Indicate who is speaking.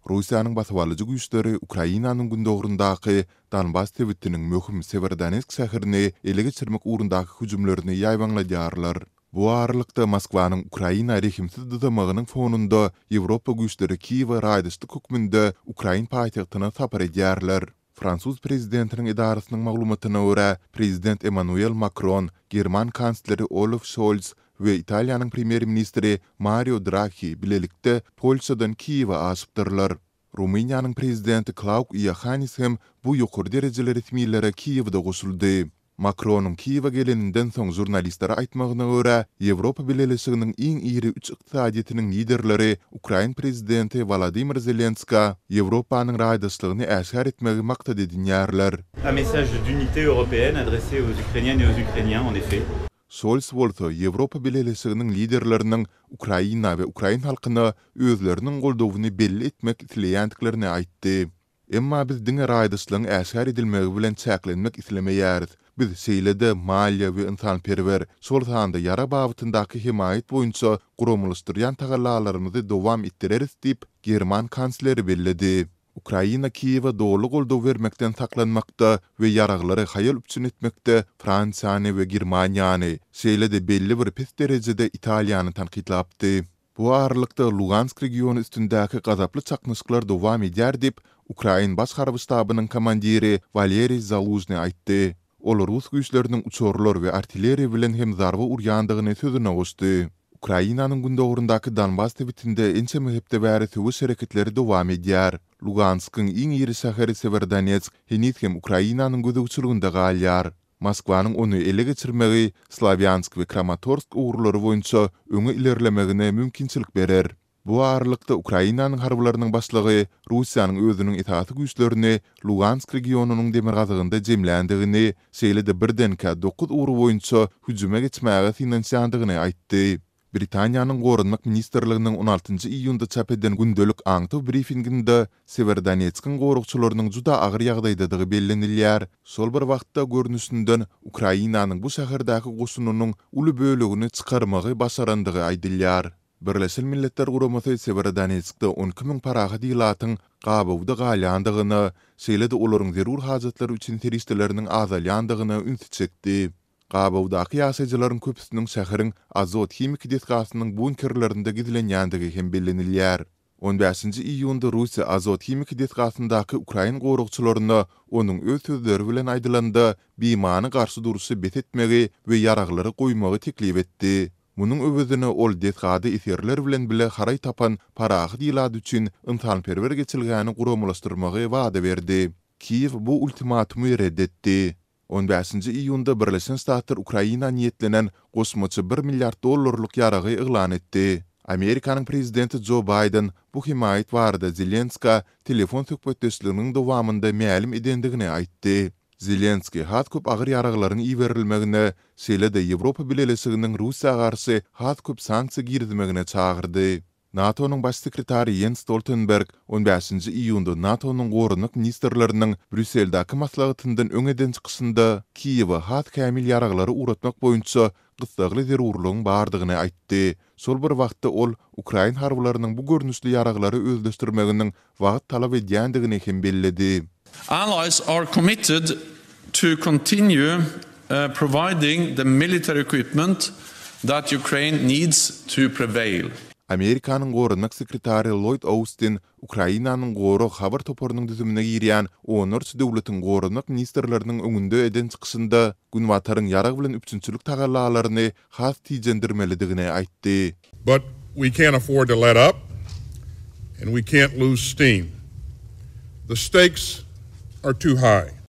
Speaker 1: Russiýanyň basybalyjy güýçleri Ukrainanyň gündogaryndaky Donbas sebitiniň möhüm Sewerodonetsk şäherini ele geçirmek ugrundaky hüjümlerini ýaýbaňladýarlar. Bu aralykda, Moskwanyň Ukraina rehimsiz dyzamagynyň fonunda Ýewropa güýçleri Kiýewe raýdaşlyk hökmünde ukrain paýtagtyna sapar edýärler. Fransuz prezidentiniň edarasynyň maglumatyna görä, prezident Emmanuel Makron, german kansleri Olaf Şolz we Italiýanyň premýer-ministri Mario Draghi bilelikde Polşadan Kiýewe aşypdyrlar. Rumyniýanyň prezidenti Klauk Iohannis hem bu ýokary derejeli resmilere Kiýewde goşuldy. Makronyň Kiýewe geleninden soň žurnalistlere aýtmagyna görä, Ýewropa Bileleşiginiň iň iri üç ykdysadyýetiniň liderleri ukrain prezidenti Wolodymyr Zelenskä Ýewropanyň raýdaşlygyny äşgär etmegi maksat edinýärler.
Speaker 2: Un message d'unité européenne adressé aux Ukrainiennes et aux Ukrainiens, en effet.
Speaker 1: Şols bolsa Ýewropa Bileleşiginiň liderleriniň Ukraina we ukrain halkyna özleriniň goldawyny belli etmek isleýändiklerini aýtdy. Emma biz diňe raýdaşlygyň äşgär edilmegi bilen çäklenmek islemeýäris. Biz şeýle-de maliýe we ynsanperwer, şol sanda ýarag babatyndaky hemaýat boýunça guramalaşdyrýan tagallalarymyzy dowam etdireris diýip, german kansleri belledi. Ukraina Kiýewe doly goldaw bermekden saklanmakda we ýaraglary haýal üpjün etmekde Fransiýany we Germaniýany, şeýle-de belli bir pes derejede Italiýany tankytlapdy. Bu aralykda, Lugansk regiony üstündäki gazaply çaknyşyklar dowam edýär diýip, ukrain Baş harby ştabynyň komandiri Waleriý Zalužnyý aýtdy. Ol rus güýçleriniň uçarlar we artilleriýa bilen hem zarba urýandygyny sözüne goşdy. Ukrainanyň gündogaryndaky Donbas sebitinde ençeme hepde bäri söweş hereketleri dowam edýär. Luganskyň iň iri şäheri Sewerodonetsk heniz hem Ukrainanyň gözegçiliginde galýar. Moskwanyň ony ele geçirmegi Slawýansk we Kramatorsk ugurlary boýunça öňe ilerlemegine mümkinçilik berer. Bu aralykda, Ukrainanyň harbylarynyň başlygy Russiýanyň özüniň esasy güýçlerini Lugansk regionynyň demirgazygynda jemländigini, şeýle-de birdenkä dokuz ugur boýunça hüjüme geçmäge synanyşýandygyny aýtdy. Britaniýanyň Goranmak ministrliginiň on altynjy iýunda çap eden gündelik aňtaw brifinginde Sewerodonetskiň goragçylarynyň juda agyr ýagdaýdadygy bellenilýär, şol bir wagtda, görnüşinden, Ukrainanyň bu şäherdäki goşunynyň uly bölegini çykarmagy başarandygy aýdylýar. Birleşen Milletler Guramasy Sewerodonetskde 12 müň parahat ilatyň gabawda galýandygyna, şeýle-de olaryň zerur hajatlary üçin serişdeleriniň azalýandygyna ünsi çekdi. Gabawdaky ýaşaýjylaryň köpüsiniň şäheriň Azot himiki desgasynyň bunkerlerinde gizlenýändigi hem bellenilýär. On bäşinji iýunda Russiýa Azot himiki desgasyndaky ukrain goragçylaryna, onuň öz sözleri bilen aýdylanda, bimany garşy durşy bes etmegi we ýaraglary goýmagy teklip etdi. Munuň öwezine ol desgada esgerler bilen bile haraý tapan parahat ilat üçin ynsanperwer geçelgäni guramalaşdyrmagy wada berdi. Kiýew bu ultimatumy ret etdi. On bäşinji iýunda Birleşen Ştatlar Ukraina niýetlenen goşmaça bir milliard dollarlyk ýaragy yglan etdi. Amerikanyň prezidenti Jo Baýden bu hemaýat barada Zelenskä telefon söhbetdeşliginiň dowamynda mälim edendigini aýtdy. Zelenskiý has köp agyr ýaraglaryň iberilmegine, şeýle-de Ýewropa Bileleşiginiň Russiýa garşy has köp sanksiýa girizmegine çagyrdy. NATO-nyň Baş sekretary Ýens Stoltenberg on bäşinji iýunda NATO-nyň goranmak ministrleriniň Brýusseldäki maslahatyndan öň eden çykyşynda Kiýewe has kämil ýaraglary ugratmak boýunça gyssagly zerurlygyň bardygyny aýtdy. Şol bir wagtda ol ukrain harbylarynyň bu görnüşli ýaraglary özleşdirmeginiň wagt talap edýändigini hem belledi.
Speaker 3: Allies are committed to continue providing the military equipment that Ukraine needs to prevail.
Speaker 1: Amerikanyň Goranmak sekretary Lloýd Austin Ukrainanyň Gorag habar toparynyň düzümine girýän onlarça döwletiň goranmak ministrleriniň öňünde eden çykyşynda Günbataryň ýarag bilen üpjünçilik tagallalaryny has tijendirmelidigini aýtdy.
Speaker 4: But we can't afford to let up and we can't lose steam. The stakes are too high.